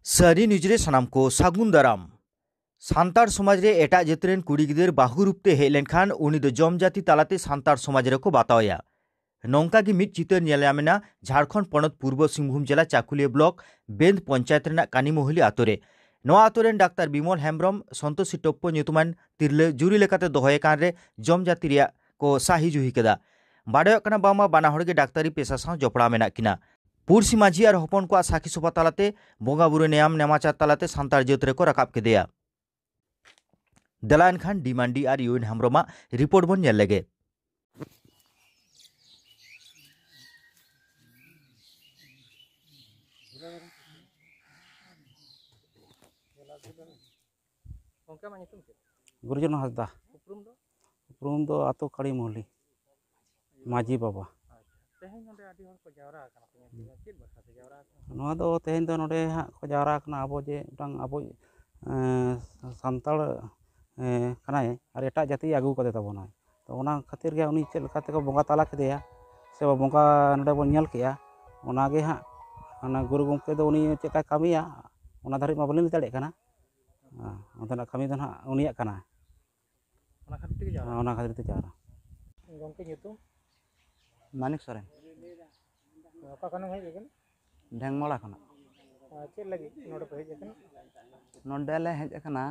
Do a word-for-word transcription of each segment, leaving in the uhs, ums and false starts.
ᱥᱟᱹᱨᱤ ᱱᱤᱭᱩᱡᱽ ᱨᱮ ᱥᱟᱱᱟᱢ ᱠᱚ ᱥᱟᱹᱜᱩᱱ ᱫᱟᱨᱟᱢ᱾ ᱥᱟᱱᱛᱟᱲ ᱥᱚᱢᱟᱡᱽ ᱨᱮ ᱮᱴᱟᱜ ᱡᱟᱹᱛ ᱨᱮᱱ ᱠᱩᱲᱤ ᱜᱤᱫᱟᱹᱨ ᱵᱟᱹᱦᱩ ᱨᱩᱯ ᱛᱮ ᱦᱮᱡ ᱞᱮᱱᱠᱷᱟᱱ ᱩᱱᱤ ᱫᱚ ᱡᱚᱢ ᱡᱟᱹᱛᱤ ᱛᱟᱞᱟᱛᱮ ᱥᱟᱱᱛᱟᱲ ᱥᱚᱢᱟᱡᱽ ᱨᱮᱠᱚ ᱵᱟᱛᱟᱣᱮᱭᱟ᱾ ᱱᱚᱝᱠᱟ ᱜᱮ ᱢᱤᱫ ᱪᱤᱛᱟᱹᱨ ᱧᱮᱞ ᱧᱟᱢ ᱮᱱᱟ ᱡᱷᱟᱲᱠᱷᱚᱸᱰ ᱯᱚᱱᱚᱛ ᱯᱩᱨᱵᱚ ᱥᱤᱝᱵᱷᱩᱢ ᱡᱮᱞᱟ ᱪᱟᱠᱩᱞᱤᱭᱟᱹ ᱵᱞᱚᱠ ᱵᱮᱱᱫ ᱯᱚᱧᱪᱟᱭᱮᱛ ᱨᱮᱱᱟᱜ ᱠᱟᱱᱤᱢᱚᱦᱩᱞᱤ ᱟᱛᱳ ᱨᱮ᱾ ᱱᱚᱣᱟ ᱟᱛᱳ ᱨᱮᱱ ᱰᱟᱠᱛᱟᱨ ᱵᱤᱢᱚᱞ ᱦᱮᱢᱵᱨᱚᱢ, ᱥᱚᱱᱛᱳᱥᱤ ᱴᱚᱯᱯᱚ ᱧᱩᱛᱩᱢᱟᱱ ᱛᱤᱨᱞᱟᱹ ᱡᱩᱨᱤ ᱞᱮᱠᱟᱛᱮ ᱫᱚᱦᱚᱭᱮ ᱠᱟᱱ ᱨᱮ ᱡᱚᱢ ᱡᱟᱹᱛᱤ ᱨᱮᱭᱟᱜ ᱠᱚ ᱥᱟᱹᱦᱤ ᱡᱩᱦᱤ ᱠᱮᱫᱟ᱾ ᱵᱟᱰᱟᱭᱚᱜ ᱠᱟᱱᱟ, ᱵᱟᱝᱢᱟ ᱵᱟᱱᱟ ᱦᱚᱲ ᱜᱮ ᱰᱟᱠᱛᱟᱨᱤ ᱯᱮᱥᱟ ᱥᱟᱶ ᱡᱚᱯᱲᱟᱣ ᱢᱮᱱᱟᱜ ᱠᱤᱱᱟ᱾ ᱯᱩᱲᱥᱤ ᱢᱟᱹᱡᱷᱤ ᱟᱨ ᱦᱚᱯᱚᱱ ᱠᱚᱣᱟᱜ ᱥᱟᱹᱠᱷᱤ ᱥᱚᱵᱷᱟ ᱛᱟᱞᱟᱛᱮ ᱵᱚᱸᱜᱟ ᱵᱩᱨᱩ ᱱᱮᱭᱟᱢ ᱱᱮᱢᱟᱪᱟᱨ ᱛᱟᱞᱟᱛᱮ ᱥᱟᱱᱛᱟᱲ ᱡᱟᱹᱛ ᱨᱮᱠᱚ ᱨᱟᱠᱟᱵ ᱠᱮᱫᱮᱭᱟ᱾ ᱫᱮᱞᱟ ᱮᱱᱠᱷᱟᱱ ᱰᱤ ᱢᱟᱱᱰᱤ ᱟᱨ ᱭᱩ ᱮᱱ ᱦᱮᱢᱵᱨᱚᱢᱟᱜ ᱨᱤᱯᱳᱨᱴ ᱵᱚᱱ ᱧᱮᱞ ᱞᱮᱜᱮ᱾ ᱜᱚᱢᱠᱮ, ᱟᱢᱟᱜ ᱧᱩᱛᱩᱢ ᱪᱮᱫ? ᱜᱩᱨᱩᱡᱚᱱ ᱦᱟᱸᱥᱫᱟ᱾ ᱩᱯᱨᱩᱢ ᱫᱚ? ᱩᱯᱨᱩᱢ ᱫᱚ ᱟᱛᱳ ᱠᱟᱲᱤ ᱢᱚᱦᱞᱤ, ᱢᱟᱹᱡᱷᱤ ᱵᱟᱵᱟ᱾ ᱟᱪᱪᱷᱟ, ᱛᱮᱦᱮᱧ ᱱᱚᱰᱮ ᱟᱹᱰᱤ ᱦᱚᱲ ᱠᱚ ᱡᱟᱣᱨᱟ ᱟᱠᱟᱱᱟ ᱠᱚ ᱧᱮᱞ ᱛᱮ, ᱪᱮᱫ ᱵᱟᱠᱷᱨᱟ ᱛᱮ ᱡᱟᱣᱨᱟ ᱟᱠᱟᱱᱟ? ᱱᱚᱣᱟ ᱫᱚ ᱛᱮᱦᱮᱧ ᱫᱚ ᱱᱚᱰᱮ ᱦᱟᱸᱜ ᱠᱚ ᱡᱟᱣᱨᱟ ᱟᱠᱟᱱᱟ, ᱟᱵᱚ ᱡᱮ ᱢᱤᱫᱴᱟᱝ ᱟᱵᱚᱭᱤᱡ, ᱮᱸ, ᱥᱟᱱᱛᱟᱲ, ᱮᱸ, ᱠᱟᱱᱟᱭ ᱟᱨ ᱮᱴᱟᱜ ᱡᱟᱹᱛᱤ ᱟᱹᱜᱩ ᱠᱟᱫᱮ ᱛᱟᱵᱚᱱᱟᱭ᱾ ᱛᱚ, ᱚᱱᱟ ᱠᱷᱟᱹᱛᱤᱨ ᱜᱮ ᱩᱱᱤ ᱪᱮᱫ ᱞᱮᱠᱟ ᱛᱮᱠᱚ ᱵᱚᱸᱜᱟ ᱛᱟᱞᱟ ᱠᱮᱫᱮᱭᱟ ᱥᱮ ᱵᱚᱸᱜᱟ ᱱᱚᱰᱮ ᱵᱚᱱ ᱧᱮᱞ ᱠᱮᱜᱼᱟ, ᱚᱱᱟᱜᱮ ᱦᱟᱸᱜ ᱚᱱᱟ ᱜᱩᱨᱩ ᱜᱚᱢᱠᱮ ᱫᱚ ᱩᱱᱤ ᱪᱮᱫ ᱞᱮᱠᱟᱭ ᱠᱟᱹᱢᱤᱭᱟ, ᱚᱱᱟ ᱫᱷᱟᱹᱨᱤᱡ ᱢᱟ ᱵᱟᱹᱞᱤᱧ ᱞᱟᱹᱭ ᱫᱟᱲᱮᱭᱟᱜ ᱠᱟᱱᱟ᱾ ᱦᱮᱸ, ᱚᱱᱛᱮᱱᱟᱜ ᱠᱟᱹᱢᱤ ᱫᱚ ᱱᱟᱦᱟᱜ ᱩᱱᱤᱭᱟᱜ ᱠᱟᱱᱟ᱾ ᱚᱱᱟ ᱠᱷᱟᱹᱛᱤᱨ ᱛᱮᱜᱮ ᱡᱟᱣᱨᱟ? ᱦᱮᱸ, ᱚᱱᱟ ᱠᱷᱟᱹᱛᱤᱨ ᱛᱮ ᱡᱟᱣᱨᱟ᱾ ᱜᱚᱢᱠᱮ ᱧᱩᱛᱩᱢ? ᱢᱟᱱᱤᱠ ᱥᱚᱨᱮᱱ᱾ ᱚᱠᱟ ᱠᱷᱚᱱᱮᱢ ᱦᱮᱡ ᱟᱠᱟᱱᱟ? ᱰᱷᱮᱝᱢᱚᱲᱟ ᱠᱷᱚᱱᱟᱜ᱾ ᱟᱨ ᱪᱮᱫ ᱞᱟᱹᱜᱤᱫ ᱱᱚᱰᱮ ᱯᱮ ᱦᱮᱡ ᱟᱠᱟᱱᱟ? ᱱᱚᱰᱮ ᱞᱮ ᱦᱮᱡ ᱟᱠᱟᱱᱟ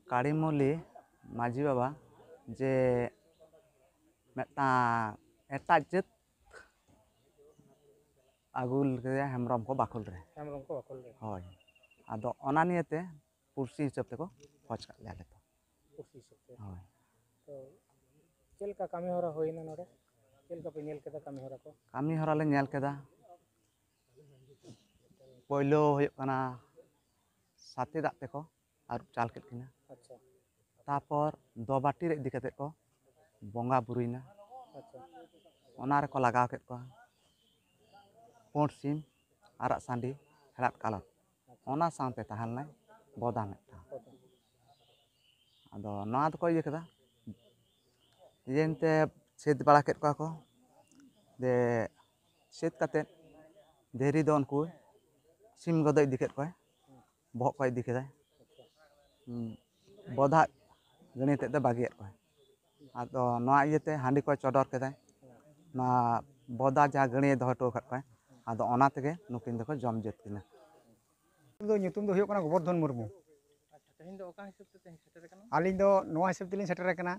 ᱠᱟᱲᱤᱢᱚᱞᱤ ᱢᱟᱹᱡᱷᱤ ᱵᱟᱵᱟ ᱡᱮ ᱢᱤᱫᱴᱟᱝ ᱮᱴᱟᱜ ᱡᱟᱹᱛ ᱟᱹᱜᱩ ᱞᱮᱫᱮᱭᱟ ᱦᱮᱢᱵᱨᱚᱢ ᱠᱚ ᱵᱟᱠᱷᱳᱞ ᱨᱮ᱾ ᱦᱮᱢᱵᱨᱚᱢ ᱠᱚ ᱵᱟᱠᱷᱳᱞ ᱨᱮ᱾ ᱦᱳᱭ, ᱟᱫᱚ ᱚᱱᱟ ᱱᱤᱭᱮᱛᱮ ᱯᱩᱲᱥᱤ ᱦᱤᱥᱟᱹᱵ ᱛᱮᱠᱚ ᱠᱷᱚᱡᱽ ᱠᱟᱜ ᱞᱮᱭᱟ ᱟᱞᱮ ᱫᱚ᱾ ᱯᱩᱲᱥᱤ ᱦᱤᱥᱟᱹᱵ ᱛᱮ᱾ ᱦᱳᱭ᱾ ᱛᱚ, ᱪᱮᱫ ᱞᱮᱠᱟ ᱠᱟᱹᱢᱤ ᱦᱚᱨᱟ ᱦᱩᱭᱱᱟ ᱱᱚᱰᱮ? ᱪᱮᱫ ᱞᱮᱠᱟ ᱯᱮ ᱧᱮᱞ ᱠᱮᱫᱟ ᱠᱟᱹᱢᱤ ᱦᱚᱨᱟ ᱠᱚ? ᱠᱟᱹᱢᱤ ᱦᱚᱨᱟ ᱞᱮ ᱧᱮᱞ ᱠᱮᱫᱟ᱾ ᱯᱳᱭᱞᱳ ᱦᱩᱭᱩᱜ ᱠᱟᱱᱟ ᱥᱟᱛᱮ ᱫᱟᱜ ᱛᱮᱠᱚ ᱟᱹᱨᱩᱵ ᱪᱟᱞ ᱠᱮᱫ ᱠᱤᱱᱟ᱾ ᱟᱪᱪᱷᱟ᱾ ᱛᱟᱯᱚᱨ ᱫᱚ ᱵᱟᱹᱴᱤ ᱨᱮ ᱤᱫᱤ ᱠᱟᱛᱮ ᱠᱚ ᱵᱚᱸᱜᱟ ᱵᱩᱨᱩᱭᱮᱱᱟ᱾ ᱟᱪᱪᱷᱟ᱾ ᱚᱱᱟ ᱨᱮᱠᱚ ᱞᱟᱜᱟᱣ ᱠᱮᱫ ᱠᱚᱣᱟ ᱯᱩᱸᱰ ᱥᱤᱢ, ᱟᱨᱟᱜ ᱥᱟᱺᱰᱤ, ᱦᱮᱲᱟᱫ ᱠᱟᱞᱚᱴ᱾ ᱟᱪᱪᱷᱟ᱾ ᱚᱱᱟ ᱥᱟᱶᱛᱮ ᱛᱟᱦᱮᱸ ᱞᱮᱱᱟᱭ ᱵᱚᱫᱟ ᱢᱤᱫᱴᱟᱝ᱾ ᱵᱚᱫᱟ᱾ ᱟᱫᱚ ᱱᱚᱣᱟ ᱫᱚᱠᱚ ᱤᱭᱟᱹ ᱠᱮᱫᱟ, ᱤᱭᱟᱹ ᱮᱱᱛᱮ ᱥᱟᱹᱛ ᱵᱟᱲᱟ ᱠᱮᱫ ᱠᱚᱣᱟ ᱠᱚ᱾ ᱡᱮ ᱥᱟᱹᱛ ᱠᱟᱛᱮᱫ ᱫᱷᱤᱨᱤ ᱫᱚ ᱩᱱᱠᱩ ᱥᱤᱢ ᱜᱚᱫᱮ ᱤᱫᱤ ᱠᱮᱫ ᱠᱚᱣᱟᱭ, ᱵᱚᱦᱚᱜ ᱠᱚᱭ ᱤᱫᱤ ᱠᱮᱫᱟᱭ᱾ ᱦᱩᱸ, ᱵᱚᱫᱟ ᱜᱟᱹᱲᱤ ᱛᱮᱫ ᱫᱚ ᱵᱟᱹᱜᱤᱭᱟᱫ ᱠᱚᱣᱟᱭ᱾ ᱟᱫᱚ ᱱᱚᱣᱟ ᱤᱭᱟᱹᱛᱮ ᱦᱟᱺᱰᱤ ᱠᱚᱭ ᱪᱚᱰᱚᱨ ᱠᱮᱫᱟᱭ, ᱱᱚᱣᱟ ᱵᱚᱫᱟ ᱡᱟᱦᱟᱸ ᱜᱟᱹᱲᱤᱭᱮ ᱫᱚᱦᱚ ᱦᱚᱴᱚ ᱟᱠᱟᱫ ᱠᱚᱣᱟᱭ, ᱟᱫᱚ ᱚᱱᱟ ᱛᱮᱜᱮ ᱱᱩᱠᱤᱱ ᱫᱚᱠᱚ ᱡᱚᱢ ᱡᱟᱹᱛ ᱠᱤᱱᱟ᱾ ᱩᱱᱤ ᱫᱚ ᱧᱩᱛᱩᱢ ᱫᱚ ᱦᱩᱭᱩᱜ ᱠᱟᱱᱟ ᱜᱳᱵᱚᱨᱫᱷᱚᱱ ᱢᱩᱨᱢᱩ᱾ ᱟᱪᱪᱷᱟ, ᱛᱮᱦᱮᱧ ᱫᱚ ᱚᱠᱟ ᱦᱤᱥᱟᱹᱵ ᱛᱮ ᱛᱮᱦᱮᱧ ᱥᱮᱴᱮᱨ ᱟᱠᱟᱱᱟ? ᱟᱹᱞᱤᱧ ᱫᱚ ᱱᱚᱣᱟ ᱦᱤᱥᱟᱹᱵ ᱛᱮᱞᱤᱧ ᱥᱮᱴᱮᱨ ᱟᱠᱟᱱᱟ,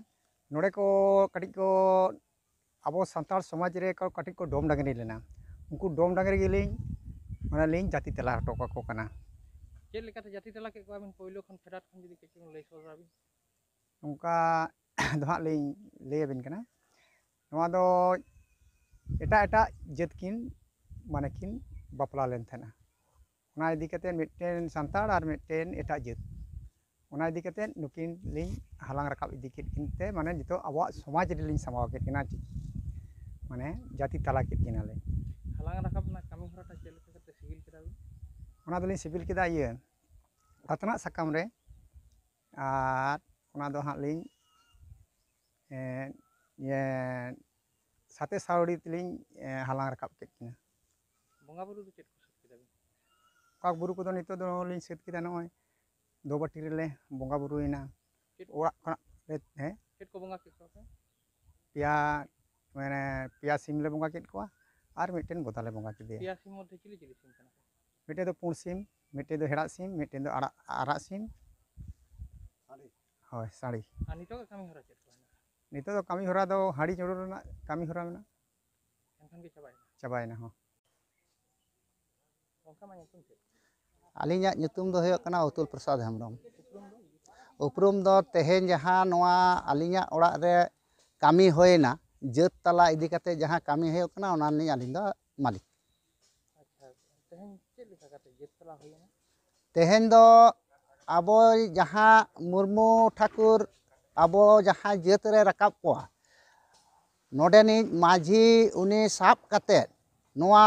ᱱᱚᱰᱮ ᱠᱚ ᱠᱟᱹᱴᱤᱡ ᱠᱚ ᱟᱵᱚ ᱥᱟᱱᱛᱟᱲ ᱥᱚᱢᱟᱡᱽ ᱨᱮ ᱠᱚ ᱠᱟᱹᱴᱤᱡ ᱠᱚ ᱰᱚᱢ ᱰᱟᱝᱨᱤ ᱞᱮᱱᱟ, ᱩᱱᱠᱩ ᱰᱚᱢ ᱰᱟᱝᱨᱤ ᱜᱮᱞᱤᱧ ᱢᱟᱱᱮ ᱞᱤᱧ ᱡᱟᱹᱛᱤ ᱛᱟᱞᱟ ᱦᱚᱴᱚ ᱠᱟᱠᱚ ᱠᱟᱱᱟ᱾ ᱪᱮᱫ ᱞᱮᱠᱟᱛᱮ ᱡᱟᱹᱛᱤ ᱛᱟᱞᱟ ᱠᱮᱫ ᱠᱚᱣᱟ ᱵᱤᱱ? ᱯᱳᱭᱞᱳ ᱠᱷᱚᱱ ᱯᱷᱮᱰᱟᱛ ᱠᱷᱚᱱ ᱡᱩᱫᱤ ᱠᱟᱹᱡ ᱪᱩᱞᱩᱝ ᱞᱟᱹᱭ ᱥᱚᱫᱚᱨ ᱟᱵᱤᱱ᱾ ᱱᱚᱝᱠᱟ ᱫᱚ ᱦᱟᱸᱜ ᱞᱤᱧ ᱞᱟᱹᱭ ᱟᱵᱤᱱ ᱠᱟᱱᱟ᱾ ᱱᱚᱣᱟ ᱫᱚ ᱮᱴᱟᱜ ᱮᱴᱟᱜ ᱡᱟᱹᱛ ᱠᱤᱱ ᱢᱟᱱᱮ ᱠᱤᱱ ᱵᱟᱯᱞᱟ ᱞᱮᱱ ᱛᱟᱦᱮᱱᱟ᱾ ᱚᱱᱟ ᱤᱫᱤ ᱠᱟᱛᱮ ᱢᱤᱫᱴᱮᱱ ᱥᱟᱱᱛᱟᱲ ᱟᱨ ᱢᱤᱫᱴᱮᱱ ᱮᱴᱟᱜ ᱡᱟᱹᱛ, ᱚᱱᱟ ᱤᱫᱤ ᱠᱟᱛᱮ ᱱᱩᱠᱤᱱ ᱞᱤᱧ ᱦᱟᱞᱟᱝ ᱨᱟᱠᱟᱵ ᱤᱫᱤ ᱠᱮᱫ ᱠᱤᱱ ᱛᱮ ᱢᱟᱱᱮ ᱱᱤᱛᱚᱜ ᱟᱵᱚᱣᱟᱜ ᱥᱚᱢᱟᱡᱽ ᱨᱮᱞᱤᱧ ᱥᱟᱢᱵᱟᱣ ᱠᱮᱫ ᱠᱤᱱᱟ, ᱪᱮᱫ ᱢᱟᱱᱮ ᱡᱟᱹᱛᱤ ᱛᱟᱞᱟ ᱠᱮᱫ ᱠᱤᱱᱟᱞᱮ᱾ ᱦᱟᱞᱟᱝ ᱨᱟᱠᱟᱵ ᱨᱮᱱᱟᱜ ᱠᱟᱹᱢᱤ ᱦᱚᱨᱟᱴᱟ ᱪᱮᱫ ᱞᱮᱠᱟ ᱠᱟᱛᱮ ᱥᱤᱜᱤᱞ ᱠᱮᱫᱟ ᱵᱤᱱ? ᱚᱱᱟ ᱫᱚᱞᱤᱧ ᱥᱤᱵᱤᱞ ᱠᱮᱫᱟ ᱤᱭᱟᱹ ᱟᱛᱱᱟᱜ ᱥᱟᱠᱟᱢ ᱨᱮ, ᱟᱨ ᱚᱱᱟ ᱫᱚ ᱦᱟᱸᱜ ᱞᱤᱧ ᱮᱸ, ᱤᱭᱟᱹ ᱥᱟᱛᱮ ᱥᱟᱹᱣᱲᱤ ᱛᱮᱞᱤᱧ ᱮᱸ, ᱦᱟᱞᱟᱝ ᱨᱟᱠᱟᱵ ᱠᱮᱫ ᱠᱤᱱᱟ᱾ ᱵᱚᱸᱜᱟ ᱵᱩᱨᱩ ᱫᱚ ᱪᱮᱫ ᱠᱚ ᱥᱟᱹᱛ ᱠᱮᱫᱟ ᱵᱤᱱ? ᱚᱠᱟ ᱵᱩᱨᱩ ᱠᱚᱫᱚ ᱱᱤᱛᱚᱜ ᱫᱚ ᱞᱤᱧ ᱥᱟᱹᱛ ᱠᱮᱫᱟ, ᱱᱚᱜᱼᱚᱭ ᱫᱚᱵᱟᱹᱴᱤ ᱨᱮᱞᱮ ᱵᱚᱸᱜᱟ ᱵᱩᱨᱩᱭᱮᱱᱟ᱾ ᱪᱮᱫ? ᱚᱲᱟᱜ ᱠᱷᱚᱱᱟᱜ ᱞᱮ, ᱦᱮᱸ? ᱪᱮᱫ ᱠᱚ ᱵᱚᱸᱜᱟ ᱠᱮᱫ ᱠᱚᱣᱟ ᱯᱮ? ᱯᱮᱭᱟ, ᱢᱟᱱᱮ ᱯᱮᱭᱟ ᱥᱤᱢ ᱞᱮ ᱵᱚᱸᱜᱟ ᱠᱮᱫ ᱠᱚᱣᱟ ᱟᱨ ᱢᱤᱫᱴᱮᱱ ᱵᱚᱫᱟ ᱞᱮ ᱵᱚᱸᱜᱟ ᱠᱮᱫᱮᱭᱟ᱾ ᱯᱮᱭᱟ ᱥᱤᱢ ᱢᱚᱫᱽᱫᱷᱮ ᱪᱤᱞᱤ ᱪᱤᱞᱤ ᱥᱤᱢ ᱠᱟᱱᱟ ᱠᱚ? ᱢᱤᱫᱴᱮᱱ ᱫᱚ ᱯᱩᱸᱰ ᱥᱤᱢ, ᱢᱤᱫᱴᱮᱱ ᱫᱚ ᱦᱮᱲᱟᱜ ᱥᱤᱢ, ᱢᱤᱫᱴᱮᱱ ᱫᱚ ᱟᱲᱟᱜ, ᱟᱨᱟᱜ ᱥᱤᱢ᱾ ᱦᱳᱭ, ᱥᱟᱹᱲᱤ᱾ ᱟᱨ ᱱᱤᱛᱚᱜ ᱠᱟᱹᱢᱤ ᱦᱚᱨᱟ ᱪᱮᱫ ᱠᱚ ᱦᱮᱱᱟᱜᱼᱟ? ᱱᱤᱛᱚᱜ ᱫᱚ ᱠᱟᱹᱢᱤ ᱦᱚᱨᱟ ᱫᱚ ᱦᱟᱺᱰᱤ ᱪᱚᱰᱚᱨ ᱨᱮᱱᱟᱜ ᱠᱟᱹᱢᱤ ᱦᱚᱨᱟ ᱢᱮᱱᱟᱜᱼᱟ᱾ ᱮᱱᱠᱷᱟᱱ ᱜᱮ ᱪᱟᱵᱟᱭᱮᱱᱟ? ᱪᱟᱵᱟᱭᱮᱱᱟ, ᱦᱚᱸ᱾ ᱜᱚᱢᱠᱮ, ᱟᱢᱟᱜ ᱧᱩᱛᱩᱢ ᱪᱮᱫ? ᱟᱹᱞᱤᱧᱟᱜ ᱧᱩᱛᱩᱢ ᱫᱚ ᱦᱩᱭᱩᱜ ᱠᱟᱱᱟ ᱚᱛᱩᱞ ᱯᱨᱚᱥᱟᱫᱽ ᱦᱮᱢᱵᱨᱚᱢ᱾ ᱩᱯᱨᱩᱢ ᱫᱚ? ᱩᱯᱨᱩᱢ ᱫᱚ ᱛᱮᱦᱮᱧ ᱡᱟᱦᱟᱸ ᱱᱚᱣᱟ ᱟᱹᱞᱤᱧᱟᱜ ᱚᱲᱟᱜ ᱨᱮ ᱠᱟᱹᱢᱤ ᱦᱩᱭᱮᱱᱟ, ᱡᱟᱹᱛ ᱛᱟᱞᱟ ᱤᱫᱤ ᱠᱟᱛᱮ ᱡᱟᱦᱟᱸ ᱠᱟᱹᱢᱤ ᱦᱩᱭᱩᱜ ᱠᱟᱱᱟ, ᱚᱱᱟ ᱨᱤᱱᱤᱡ ᱟᱹᱞᱤᱧ ᱫᱚ ᱢᱟᱹᱞᱤᱠ᱾ ᱟᱪᱪᱷᱟ, ᱛᱮᱦᱮᱧ ᱪᱮᱫ ᱞᱮᱠᱟ ᱠᱟᱛᱮ ᱡᱟᱹᱛ ᱛᱟᱞᱟ ᱦᱩᱭᱮᱱᱟ? ᱛᱮᱦᱮᱧ ᱫᱚ ᱟᱵᱚ ᱡᱟᱦᱟᱸ ᱢᱩᱨᱢᱩ ᱴᱷᱟᱹᱠᱩᱨ ᱟᱵᱚ ᱡᱟᱦᱟᱸ ᱡᱟᱹᱛ ᱨᱮ ᱨᱟᱠᱟᱵ ᱠᱚᱣᱟ, ᱱᱚᱰᱮᱱᱤᱡ ᱢᱟᱹᱡᱷᱤ ᱩᱱᱤ ᱥᱟᱵ ᱠᱟᱛᱮᱫ, ᱱᱚᱣᱟ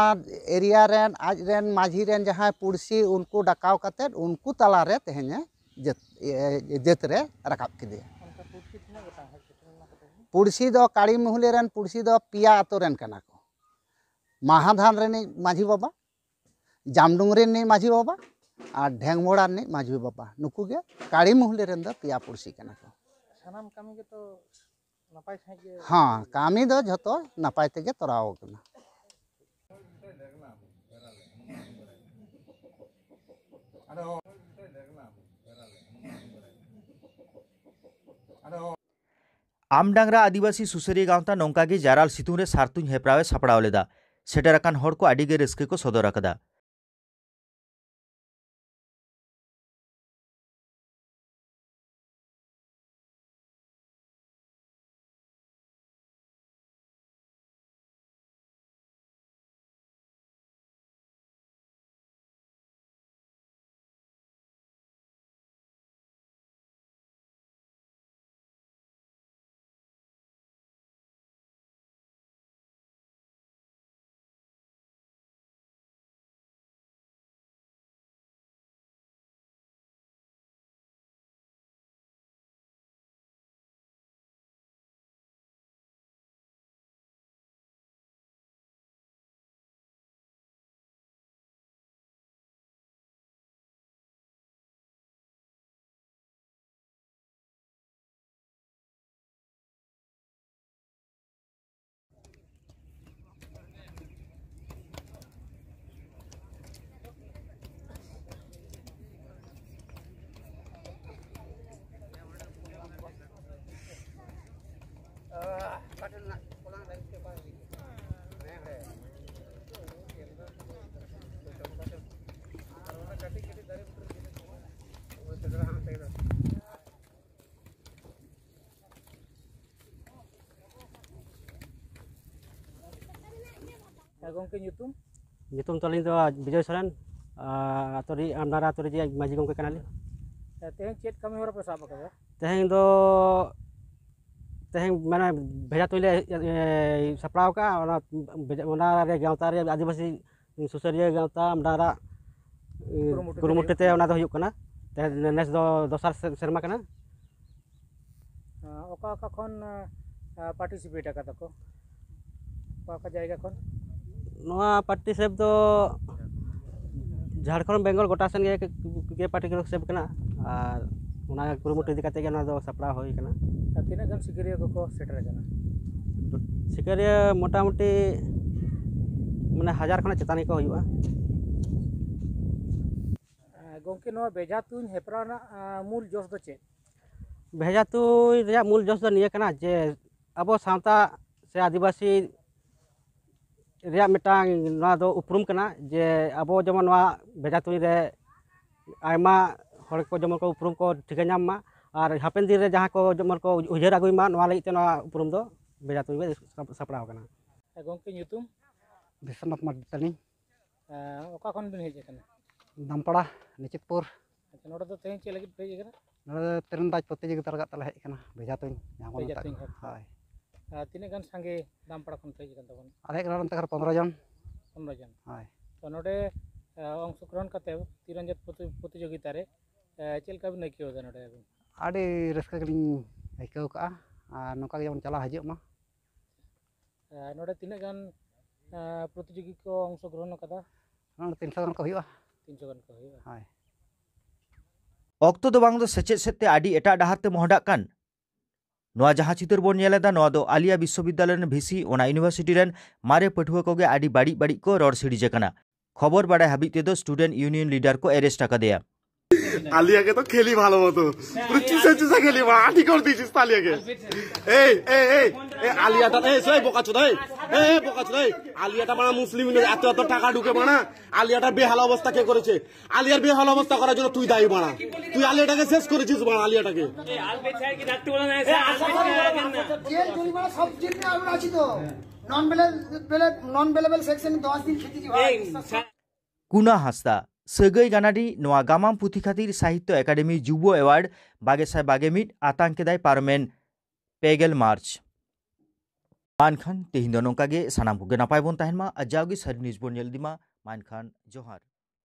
ᱮᱨᱤᱭᱟ ᱨᱮᱱ, ᱟᱡ ᱨᱮᱱ ᱢᱟᱹᱡᱷᱤ ᱨᱮᱱ ᱡᱟᱦᱟᱸᱭ ᱯᱩᱲᱥᱤ, ᱩᱱᱠᱩ ᱰᱟᱠᱟᱣ ᱠᱟᱛᱮᱫ ᱩᱱᱠᱩ ᱛᱟᱞᱟᱨᱮ ᱛᱮᱦᱮᱧᱮ ᱡᱟᱹᱛ, ᱮ, ᱡᱟᱹᱛ ᱨᱮ ᱨᱟᱠᱟᱵ ᱠᱮᱫᱮᱭᱟ᱾ ᱚᱱᱠᱟ ᱯᱩᱲᱥᱤ ᱛᱤᱱᱟᱹᱜ ᱜᱚᱴᱟᱝ ᱦᱮᱡ ᱥᱮᱴᱮᱨ ᱞᱮᱱᱟ ᱠᱚ ᱛᱮᱦᱮᱧ? ᱯᱩᱲᱥᱤ ᱫᱚ ᱠᱟᱲᱤ ᱢᱩᱦᱩᱞᱤ ᱨᱮᱱ ᱯᱩᱲᱥᱤ ᱫᱚ ᱯᱮᱭᱟ ᱟᱛᱳ ᱨᱮᱱ ᱠᱟᱱᱟ ᱠᱚ᱾ ᱢᱟᱦᱟᱫᱷᱟᱱ ᱨᱤᱱᱤᱡ ᱢᱟᱹᱡᱷᱤ ᱵᱟᱵᱟ, ᱡᱟᱢᱰᱩᱝᱨᱤ ᱨᱤᱱᱤᱡ ᱢᱟᱹᱡᱷᱤ ᱵᱟᱵᱟ ᱟᱨ ᱰᱷᱮᱝᱵᱚᱲᱟ ᱨᱤᱱᱤᱡ ᱢᱟᱹᱡᱷᱤ ᱵᱟᱵᱟ, ᱱᱩᱠᱩ ᱜᱮ ᱠᱟᱹᱲᱤ ᱢᱩᱦᱞᱤ ᱨᱮᱱ ᱫᱚ ᱯᱮᱭᱟ ᱯᱩᱲᱥᱤ ᱠᱟᱱᱟ ᱠᱚ᱾ ᱥᱟᱱᱟᱢ ᱠᱟᱹᱢᱤ ᱜᱮᱛᱚ ᱱᱟᱯᱟᱭ ᱥᱟᱺᱦᱤᱡ ᱜᱮ? ᱦᱮᱸ, ᱠᱟᱹᱢᱤ ᱫᱚ ᱡᱷᱚᱛᱚ ᱱᱟᱯᱟᱭ ᱛᱮᱜᱮ ᱛᱚᱨᱟᱣ ᱟᱠᱟᱱᱟ᱾ ᱟᱢᱰᱟᱝᱨᱟ ᱟᱹᱫᱤᱵᱟᱹᱥᱤ ᱥᱩᱥᱟᱹᱨᱤᱭᱟᱹ ᱜᱟᱶᱛᱟ ᱱᱚᱝᱠᱟ ᱜᱮ ᱡᱟᱨᱟᱞ ᱥᱤᱛᱩᱝ ᱨᱮ ᱥᱟᱨᱛᱩᱧ ᱦᱮᱯᱨᱟᱣ ᱮ ᱥᱟᱯᱲᱟᱣ ᱞᱮᱫᱟ᱾ ᱥᱮᱴᱮᱨ ᱟᱠᱟᱱ ᱦᱚᱲ ᱠᱚ ᱟᱹᱰᱤ ᱜᱮ ᱨᱟᱹᱥᱠᱟᱹ ᱠᱚ ᱥᱚᱫᱚᱨ ᱟᱠᱟᱫᱟ᱾ ᱦᱮᱸ ᱜᱚᱢᱠᱮ, ᱧᱩᱛᱩᱢ? ᱧᱩᱛᱩᱢ ᱛᱟᱹᱞᱤᱧ ᱫᱚ ᱵᱤᱡᱚᱭ ᱥᱚᱨᱮᱱ, ᱟᱨ ᱟᱹᱛᱩ ᱨᱮ, ᱟᱢᱰᱟᱝᱨᱟ ᱟᱹᱛᱩ ᱨᱮ ᱢᱟᱹᱡᱷᱤ ᱜᱚᱢᱠᱮ ᱠᱟᱱᱟᱞᱤᱧ᱾ ᱛᱮᱦᱮᱧ ᱪᱮᱫ ᱠᱟᱹᱢᱤ ᱦᱚᱨᱟ ᱯᱮ ᱥᱟᱵ ᱟᱠᱟᱫᱟ? ᱛᱮᱦᱮᱧ ᱫᱚ, ᱛᱮᱦᱮᱧ ᱢᱟᱱᱮ ᱵᱷᱮᱡᱟ ᱛᱩᱧ ᱞᱮ, ᱮ, ᱥᱟᱯᱲᱟᱣ ᱟᱠᱟᱫᱼᱟ᱾ ᱚᱱᱟ ᱵᱷᱮᱡᱟ, ᱚᱱᱟ ᱨᱮ ᱜᱟᱶᱛᱟ ᱨᱮ ᱟᱹᱫᱤᱵᱟᱹᱥᱤ ᱥᱩᱥᱟᱹᱨᱤᱭᱟᱹ ᱜᱟᱶᱛᱟ ᱟᱢᱰᱟᱝᱨᱟ, ᱮ, ᱠᱩᱨᱩᱢᱩᱴᱩ ᱛᱮ ᱠᱩᱨᱩᱢᱩᱴᱩ ᱦᱩᱭᱩᱜ ᱛᱮ ᱠᱟᱱᱟ᱾ ᱚᱱᱟ ᱫᱚ ᱦᱩᱭᱩᱜ ᱠᱟᱱᱟ᱾ ᱛᱮᱦᱮᱧ ᱱᱮᱥ ᱫᱚ ᱫᱚᱥᱟᱨ ᱥᱮ-, ᱥᱮᱨᱢᱟ ᱠᱟᱱᱟ᱾ ᱚᱠᱟ ᱚᱠᱟ ᱠᱷᱚᱱ, ᱟ, participate ᱟᱠᱟᱫᱟ ᱠᱚ? ᱚᱠᱟ ᱚᱠᱟ ᱡᱟᱭᱜᱟ ᱠᱷᱚᱱ? ᱱᱚᱣᱟ participate ᱫᱚ ᱡᱷᱟᱲᱠᱷᱚᱸᱰ ᱵᱮᱝᱜᱚᱞ ᱜᱚᱴᱟ ᱥᱮᱱ ᱜᱮ ᱜᱮ ᱯᱟᱨᱴᱤ ᱠᱚ ᱥᱮᱵᱷ ᱠᱟᱱᱟ᱾ ᱟᱨ ᱚᱱᱟ ᱠᱩᱨᱩᱢᱩᱴᱩ ᱤᱫᱤ ᱠᱟᱛᱮ ᱜᱮ ᱱᱚᱣᱟ ᱫᱚ ᱥᱟᱯᱲᱟᱣ ᱦᱩᱭ ᱠᱟᱱᱟ᱾ ᱟᱨ ᱛᱤᱱᱟᱹᱜ ᱜᱟᱱ ᱥᱤᱠᱟᱹᱨᱤᱭᱟᱹ ᱠᱚᱠᱚ ᱥᱮᱴᱮᱨ ᱟᱠᱟᱱᱟ? ᱥᱤᱠᱟᱹᱨᱤᱭᱟᱹ ᱢᱚᱴᱟᱢᱩᱴᱤ ᱢᱟᱱᱮ ᱦᱟᱡᱟᱨ ᱠᱷᱚᱱᱟᱜ ᱪᱮᱛᱟᱱ ᱜᱮᱠᱚ ᱦᱩᱭᱩᱜᱼᱟ᱾ ᱜᱚᱢᱠᱮ, ᱱᱚᱣᱟ ᱵᱮᱡᱷᱟ ᱛᱩᱧ ᱦᱮᱯᱨᱟᱣ ᱨᱮᱱᱟᱜ ᱢᱩᱞ ᱡᱚᱥ ᱫᱚ ᱪᱮᱫ? ᱵᱷᱮᱡᱟ ᱛᱩᱧ ᱨᱮᱭᱟᱜ ᱢᱩᱞ ᱡᱚᱥ ᱫᱚ ᱱᱤᱭᱟᱹ ᱠᱟᱱᱟ ᱡᱮ ᱟᱵᱚ ᱥᱟᱶᱛᱟ ᱥᱮ ᱟᱹᱫᱤᱵᱟᱹᱥᱤ ᱨᱮᱭᱟᱜ ᱢᱤᱫᱴᱟᱝ ᱱᱚᱣᱟ ᱫᱚ ᱩᱯᱨᱩᱢ ᱠᱟᱱᱟ ᱡᱮ ᱟᱵᱚ ᱡᱮᱢᱚᱱ ᱱᱚᱣᱟ ᱵᱷᱮᱡᱟ ᱛᱩᱧ ᱨᱮ ᱟᱭᱢᱟ ᱦᱚᱲ ᱠᱚ ᱡᱮᱢᱚᱱ ᱠᱚ ᱩᱯᱨᱩᱢ ᱠᱚ ᱴᱷᱤᱠᱟᱹ ᱧᱟᱢ ᱢᱟ, ᱟᱨ ᱦᱟᱯᱮᱱ ᱫᱤᱱ ᱨᱮ ᱡᱟᱦᱟᱸ ᱠᱚ ᱡᱮᱢᱚᱱ ᱠᱚ ᱩᱭᱦᱟᱹᱨ ᱟᱹᱜᱩᱭ ᱢᱟ, ᱱᱚᱣᱟ ᱞᱟᱹᱜᱤᱫ ᱛᱮ ᱱᱚᱣᱟ ᱩᱯᱨᱩᱢ ᱫᱚ ᱵᱷᱮᱡᱟ ᱛᱩᱧ ᱨᱮ ᱥᱟᱯᱲᱟᱣ ᱠᱟᱱᱟ᱾ ᱜᱚᱢᱠᱮ, ᱧᱩᱛᱩᱢ? ᱵᱤᱥᱥᱚᱱᱟᱛᱷ ᱢᱟᱨᱰᱤ ᱛᱟᱹᱞᱤᱧ᱾ ᱚᱠᱟ ᱠᱷᱚᱱ ᱵᱤᱱ ᱦᱮᱡ ᱟᱠᱟᱱᱟ? ᱫᱟᱢᱯᱟᱲᱟ, ᱱᱤᱪᱤᱛᱯᱩᱨ᱾ ᱟᱪᱪᱷᱟ, ᱱᱚᱰᱮ ᱫᱚ ᱛᱮᱦᱮᱧ ᱪᱮᱫ ᱞᱟᱹᱜᱤᱫ ᱯᱮ ᱦᱮᱡ ᱟᱠᱟᱱᱟ? ᱱᱚᱰᱮ ᱫᱚ ᱛᱤᱨᱚᱱᱫᱟᱡᱽ ᱯᱨᱚᱛᱤᱡᱳᱜᱤᱛᱟ ᱞᱮᱠᱟᱛᱮ ᱞᱮ ᱦᱮᱡ ᱟᱠᱟᱱᱟ, ᱵᱷᱮᱡᱟ ᱛᱩᱧ ᱡᱟᱦᱟᱸ ᱵᱚᱱ ᱵᱷᱮᱡᱟ ᱢᱮᱛᱟᱜ ᱛᱩᱧ ᱠᱟᱱᱟ᱾ ᱦᱮᱯᱨᱟᱣ᱾ ᱦᱳᱭ᱾ ᱟᱨ ᱛᱤᱱᱟᱹᱜ ᱜᱟᱱ ᱥᱟᱸᱜᱮ ᱫᱟᱢᱯᱟᱲᱟ ᱠᱷᱚᱱ ᱯᱮ ᱦᱮᱡ ᱟᱠᱟᱱ ᱛᱟᱵᱚᱱᱟ? ᱟᱞᱮ ᱦᱮᱡ ᱠᱟᱱᱟ ᱱᱚᱛᱮ ᱠᱷᱚᱱ ᱯᱚᱱᱨᱚ ᱡᱚᱱ᱾ ᱯᱚᱱᱨᱚ ᱡᱚᱱ᱾ ᱦᱳᱭ᱾ ᱛᱚ, ᱱᱚᱰᱮ ᱮ, ᱚᱝᱥᱚᱜᱨᱚᱦᱚᱱ ᱠᱟᱛᱮ ᱛᱤᱨᱚᱱᱫᱟᱡᱽ ᱯᱨᱚᱛᱤ- ᱯᱨᱚᱛᱤᱡᱳᱜᱤᱛᱟ ᱨᱮ ᱮ, ᱪᱮᱫ ᱞᱮᱠᱟ ᱵᱤᱱ ᱟᱹᱭᱠᱟᱹᱣ ᱮᱫᱟ ᱱᱚᱰᱮ ᱟᱹᱵᱤᱱ? ᱟᱹᱰᱤ ᱨᱟᱹᱥᱠᱟᱹ ᱜᱮᱞᱤᱧ ᱟᱹᱭᱠᱟᱹᱣ ᱠᱟᱜᱼᱟ, ᱟᱨ ᱱᱚᱝᱠᱟ ᱜᱮ ᱡᱮᱢᱚᱱ ᱪᱟᱞᱟᱣ ᱦᱤᱡᱩᱜ ᱢᱟ᱾ ᱮ, ᱱᱚᱰᱮ ᱛᱤᱱᱟᱹᱜ ᱜᱟᱱ ᱮ, ᱯᱨᱚᱛᱤᱡᱳᱜᱤ ᱠᱚ ᱚᱝᱥᱚᱜᱨᱚᱦᱚᱱ ᱟᱠᱟᱫᱟ? ᱱᱚᱰᱮ ᱛᱤᱱᱥᱚ ᱜᱟᱱ ᱠᱚ ᱦᱩᱭᱩᱜᱼᱟ᱾ ᱛᱤᱱᱥᱚ ᱜᱟᱱ ᱠᱚ ᱦᱩᱭᱩᱜᱼᱟ᱾ ᱦᱳᱭ᱾ ᱚᱠᱛᱚ ᱫᱚ ᱵᱟᱝ ᱫᱚ ᱥᱮᱪᱮᱫ ᱥᱮᱫ ᱛᱮ ᱟᱹᱰᱤ ᱮᱴᱟᱜ ᱰᱟᱦᱟᱨ ᱛᱮ ᱢᱚᱦᱰᱟᱜ ᱠᱟᱱ᱾ ᱱᱚᱣᱟ ᱡᱟᱦᱟᱸ ᱪᱤᱛᱟᱹᱨ ᱵᱚᱱ ᱧᱮᱞ ᱮᱫᱟ, ᱱᱚᱣᱟ ᱫᱚ ᱟᱞᱤᱭᱟ ᱵᱤᱥᱥᱚᱵᱤᱫᱽᱫᱟᱞᱚᱭ ᱨᱮᱱ ᱵᱷᱤᱥᱤ, ᱚᱱᱟ ᱤᱭᱩᱱᱤᱵᱷᱟᱨᱥᱤᱴᱤ ᱨᱮᱱ ᱢᱟᱨᱮ ᱯᱟᱹᱴᱷᱩᱣᱟᱹ ᱠᱚᱜᱮ ᱟᱹᱰᱤ ᱵᱟᱹᱲᱤᱡ ᱵᱟᱹᱲᱤᱡ ᱠᱚ ᱨᱚᱲ ᱥᱤᱲᱤᱡ ᱟᱠᱟᱱᱟ᱾ ᱠᱷᱚᱵᱚᱨ ᱵᱟᱲᱟᱭ ᱦᱟᱹᱵᱤᱡ ᱛᱮᱫᱚ ᱥᱴᱩᱰᱮᱱᱴ ᱤᱭᱩᱱᱤᱭᱚᱱ ᱞᱤᱰᱟᱨ ᱠᱚ ᱮᱨᱮᱥᱴ ᱟᱠᱟᱫᱮᱭᱟ᱾ আলিয়াকে তো খেলি ভালো মতো, পুরো চুষে চুষে খেলি, মাটি করে দিয়েছিস তো আলিয়াকে। এই এই এই এই আলিয়াটা, এই সেই বোকা চোদা, এই এই এই বোকা চোদা, এই আলিয়াটা মারা মুসলিম, এত এত টাকা ঢুকে মারা, আলিয়াটার বেহাল অবস্থা কে করেছে? আলিয়ার বেহাল অবস্থা করার জন্য তুই দায়ী মারা, তুই আলিয়াটাকে শেষ করেছিস মারা, আলিয়াটাকে। জেল জরিমানা সব জেল নিয়ে আমরা আছি তো। নন বেলেবল, নন বেলেবল সেকশন দশ দিন খেতে কি ভাই? ᱠᱩᱱᱟ ᱦᱟᱸᱥᱫᱟ, ᱥᱟᱹᱜᱟᱹᱭ ᱜᱟᱱᱟᱰᱤ, ᱱᱚᱣᱟ ᱜᱟᱢᱟᱢ ᱯᱩᱛᱷᱤ ᱠᱷᱟᱹᱛᱤᱨ ᱥᱟᱦᱤᱛᱭᱚ ᱮᱠᱟᱰᱮᱢᱤ ᱡᱩᱵᱚ ᱮᱣᱟᱨᱰ ᱵᱟᱜᱮ ᱥᱟᱭ ᱵᱟᱜᱮ ᱢᱤᱫ ᱟᱛᱟᱝ ᱠᱮᱫᱟᱭ ᱯᱟᱨᱚᱢᱮᱱ ᱯᱮ ᱜᱮᱞ ᱢᱟᱨᱪ᱾ ᱢᱟ ᱮᱱᱠᱷᱟᱱ ᱛᱮᱦᱮᱧ ᱫᱚ ᱱᱚᱝᱠᱟ ᱜᱮ, ᱥᱟᱱᱟᱢ ᱠᱚᱜᱮ ᱱᱟᱯᱟᱭ ᱵᱚᱱ ᱛᱟᱦᱮᱱ ᱢᱟ ᱟᱨ ᱡᱟᱣᱜᱮ ᱥᱟᱹᱨᱤ ᱱᱤᱭᱩᱡᱽ ᱵᱚᱱ ᱧᱮᱞ ᱤᱫᱤ ᱢᱟ᱾ ᱢᱟ ᱮᱱᱠᱷᱟᱱ ᱡᱚᱦᱟᱨ᱾